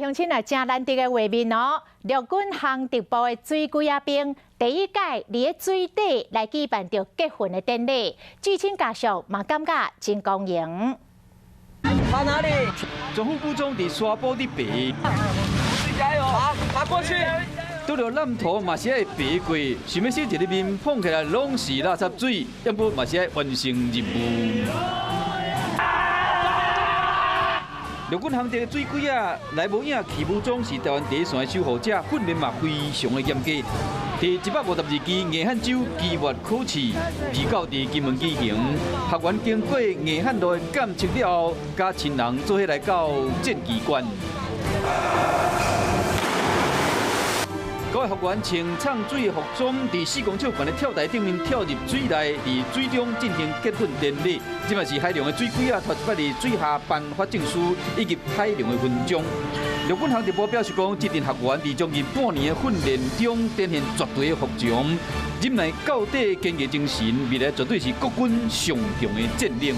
鄉親啊，誠難得的畫面哦！陸軍航特部的水龜仔兵第一屆佇咧水底來舉辦著結婚的典禮，至親家屬嘛感覺真光榮。爬哪裡？全副武裝佇沙埔佇爬。加油！爬，爬過去。拄著爛土嘛是愛爬過，想欲洗一个面碰起來攏是垃圾水，不過嘛是愛完成任務。陸軍航特的水龜仔來無影去無蹤，是臺灣第一線的守護者，訓練嘛非常的嚴格。第152期硬漢州期末考試，29佇金門舉行，學員經過硬漢路的檢測了後，佮親人做伙來到戰旗關。各位學員穿藏水的服裝，佇4公尺懸的跳台頂面跳入水內，佇水中進行結婚典禮。這嘛是海陸的水龜仔，頭一擺佇水下頒發證書以及海陸的勳章。陸軍航特部表示講，這陣學員佇將近半年的訓練中，展現絕對的服從、忍耐到底堅毅精神，未來絕對是國軍上強的戰力。